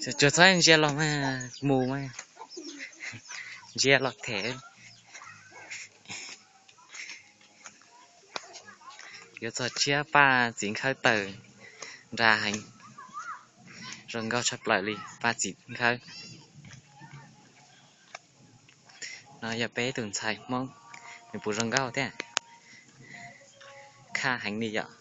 Tsuas txhob ntsia los mas mus mas, ntsia los them. Yuav txog tsiab paj txiv nkhawb taws nra heev, zoo nkauj tshaj plaws li paj txiv nkhawb. No yog peb ib tug ntxhais Hmoob, nws puas zoo nkauj thiab, khaj heev li yom.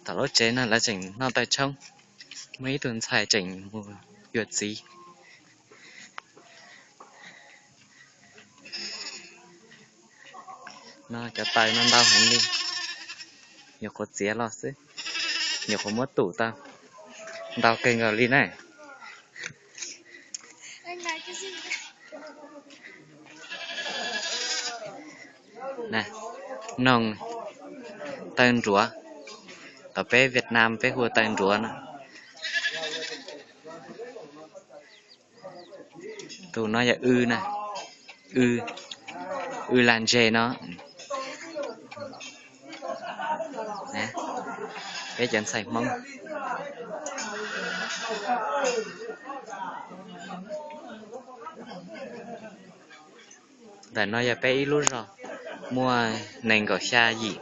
Tom lub tsev no lawv tseem noj taw tshoob, muaj ib tug ntxhais tseem mus yuav txiv. No cov taws no ntau heev li, nyuam qhuav txiav los xwb, nyuam qhuav muab tum tau, ntau kawg nkaus li na. Noog, taw nruav, tom peb Vietnam peb hu ua taw nruav no. Tus no yog w na, w, w la ntses no. Peb cov ntxhais Hmoob. Ntawm no yog peb ib lub zos muaj nees nkaum xya yim